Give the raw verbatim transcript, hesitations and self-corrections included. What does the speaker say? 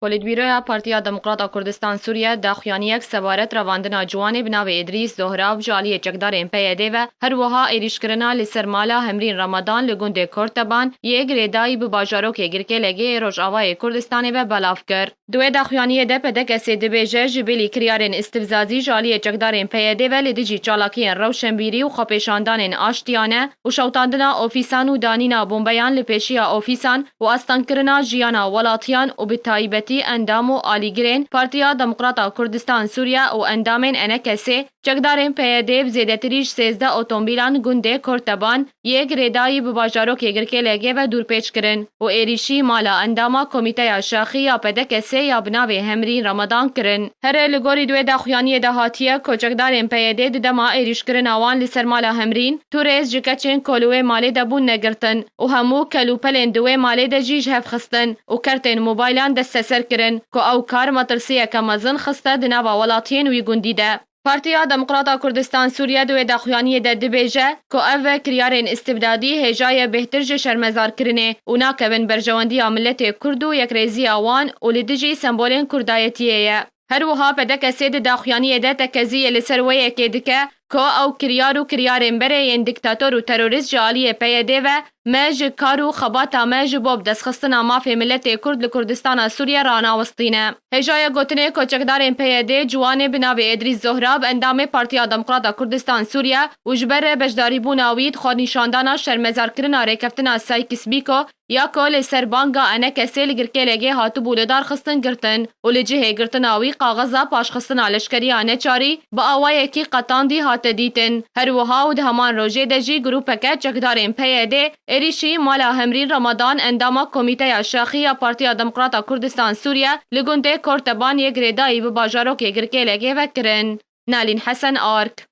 Polîtbîroya Partiya Demokrata Kurdistan Sûriye daxuyaniyek sebaret revandina ciwanê bi navê Îdrîs Zohrab ji aliyê çekdarên P Y D ve, her wiha êrîşkirina li ser mala Hemrîn Ramadan li gundê Korteban yê girêdayî bi bajarokê Girkêlegê ê Rojavayê Kurdistanê ve belav kir. Di wê daxuyaniyê de P D K S dibêje, ji bilî kiryarên îstifzazî ji aliyê çekdarên P Y D ve li dijî çalakiyên rewşenbîrî û xwepêşandanên aştiyane û şewitandina ofîsan û danîna bombeyan li pêşiya ofîsan û astengkirina jiyana welatiyan û bi taybetî endam û alîgirên Partiya Demokrata Kurdistan Sûriye û endamên E N K S'ê, çekdarên P Y D bi zêdetirî ji sêzdeh otomobîlan gundê Korteban yê girêdayî bi bajarokê Girkêlegê ve dûrpêç kirin û êrîşî mala endama Komîteya Şaxî ya P D K S'ê ya bi navê Hemrîn Ramadan kirin. Here li gorî di wê daxuyaniyê de hatiye, koçekdarên P Y D di dema êrîşkirina wan li ser mala Hemrîn, tu rêz ji keçên ku li wê malê de bûn negirtin û hemû kel û pelên di wê malê de jî ji hev xistin û kertên mobaylan desteser kirin ku ew kar metirsiyeke mezin xiste di nava welatiyên wî gundî de. Partiya Demokrata Kurdistan Sûriye di wê daxuyaniyê de dibêje ku ev kiryarên îstibdadî hêja ye bêhtir ji şermezarkirinê û nakevin berjewendiya miletê Kurd û yekrêziya wan û li dijî sembolên Kurdayetiyê ye. Her wiha P D K S'ê di daxuyaniyê de tekezî yê li ser wê yekê dike ku ew kiryar û kiryarên berê yên diktator û terorîst ji aliyê P Y D ve me ji kar û xebata me ji bo bi destxistina mafê miletê Kurd li Kurdistana Sûriye ranawistîne. Hêjayê gotinê koçekdarên P Y D ciwanê bi navê Îdrîs Zohrab, endamê Partiya Demokrata Kurdistan Sûriye û ji ber beşdarîbûna wî di xwenîşandana şermezarkirina rêkeftina Sykes-Picot ya ku li ser banga E N K S'ê li Girkêlegê hatibû lidarxistin girtin û li cihê girtina wî kaxeza paşxistina leşkeriya neçarî bi awayekî qetandî hate dîtin. Her wiha û di heman rojê de jî grûpeke çekdarên P Y D êrîşî mala Hemrîn Ramadan, endama Komîteya Şaxî ya Partiya Demokrata Kurdistan Sûriye li gundê Korteban yê girêdayî bi bajarokê Girkêlegê ve kirin. Nalîn Hesen, Ark.